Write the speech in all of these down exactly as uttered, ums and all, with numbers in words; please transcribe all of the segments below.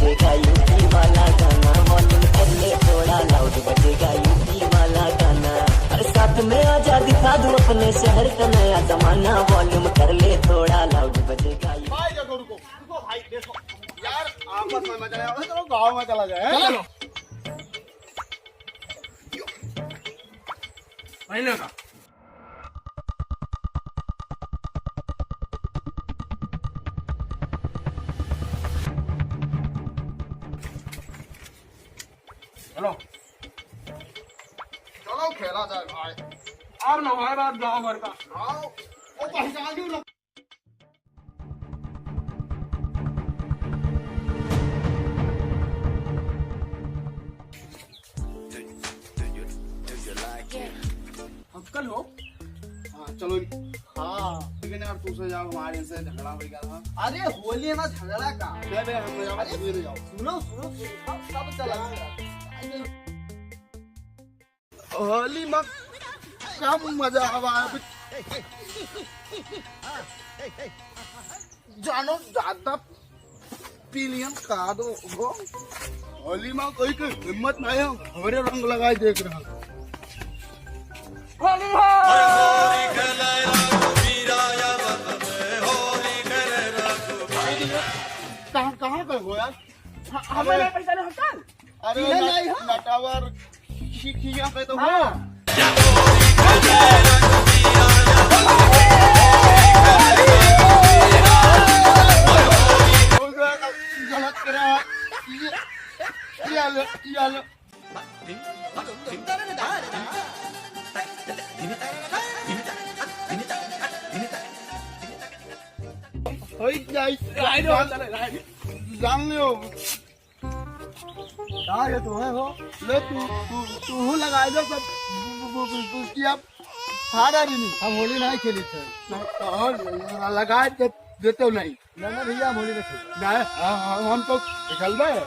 बजेगा यूपी वाला गाना, volume कर ले थोड़ा loud, बजेगा यूपी वाला गाना। अरे साथ में आजा, दिखा दूं अपने शहर का नया जमाना, volume कर ले थोड़ा loud, बजेगा यू- भाई, देखो, रुको, रुको भाई, देखो यार, आपस में मजा आया, चलो गाँव में चला जाए, हैं? चलो। पहले का। चलो। चलो खेला जाए भाई। अब ना भाई, बात गाँव भर का। आओ, वो पहचान भी ना। अंकल हो? हाँ, चलो। हाँ, लेकिन यार, तू से जाओ, हमारे से झगड़ा हो गया था। अरे, होली है ना, झगड़ा का? नहीं, नहीं, हम नहीं जाओ, अरे, तू नहीं जाओ। सुनो, सुनो, सुनो, सब, सब चला। अरे, होली में कम मजा आवा है। जानो ज्यादा पी लियन का दो हो। होली में कोई के हिम्मत नहीं है, हमरे रंग लगाए देख रहा। होली हो। कहाँ, कहाँ गए हो यार? ह-, हमें अरे। नहीं पहचाने हो कल? अरे, चिन्हे नट-, नहीं हो? नटावर खी-, खिया पे तो हो। हाँ। गलत करा। ये, ये लो, ये लो। होई जाई। राय दो, चले, राय दो। जान लियो। का है तुम्हें हो? ले तू, तू, तू हूँ लगा दो सब बु-, बु-, बु-, बु-, कि अब हारा भी नहीं। हम होली नहीं खेली थे। और लगा के देते हो नहीं। ना, ना भैया, हम होली नहीं खेली। नहीं, हाँ, हाँ, हम तो निकल गए।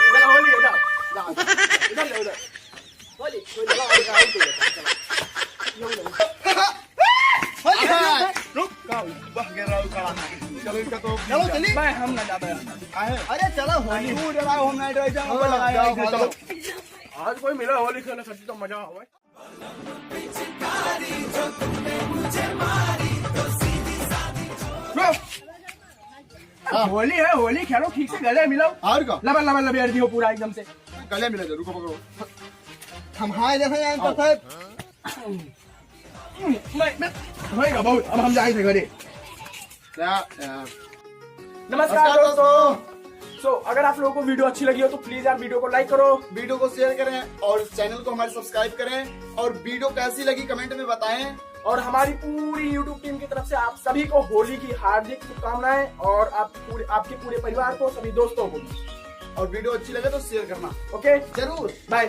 इधर होली, इधर। इधर ले, इधर। होली, होली, होली, होली, होली। रुक, का, बह गया राहुल का। चलो, इनका तो चलो, चलिए। मैं, हम ना जाबे। काहे? अरे, चलो, होली। तू डराओ, हम नहीं डराई, जाओ, हाँ, लगाए, जाओ, चलो। आज कोई मिला होली खेला, सच्ची तो मजा आवे। हाँ। होली है, होली खेलो, ठीक से गले मिलो। और का? लबर, लबर, लबर दियो पूरा एकदम से। गले मिला दे, रुको, पकड़ो। हम हाय देखो यार, हाँ। तो है। मैं, मैं, होएगा बहुत, अब हम जाए थे घरे। क्या यार? नमस्कार नमस्कार दोस्तों। दोस्तों। So, अगर आप लोगों को video अच्छी लगी हो तो please यार video को like करो। Video को share करें और channel को हमारे subscribe करें। और video कैसी लगी comment में बताएं। और हमारी पूरी YouTube team की तरफ से आप सभी को होली की हार्दिक शुभकामनाएं और आप पूरे, आपके पूरे परिवार को, सभी दोस्तों को भी। और video अच्छी लगे तो share करना। OK? जरूर। Bye।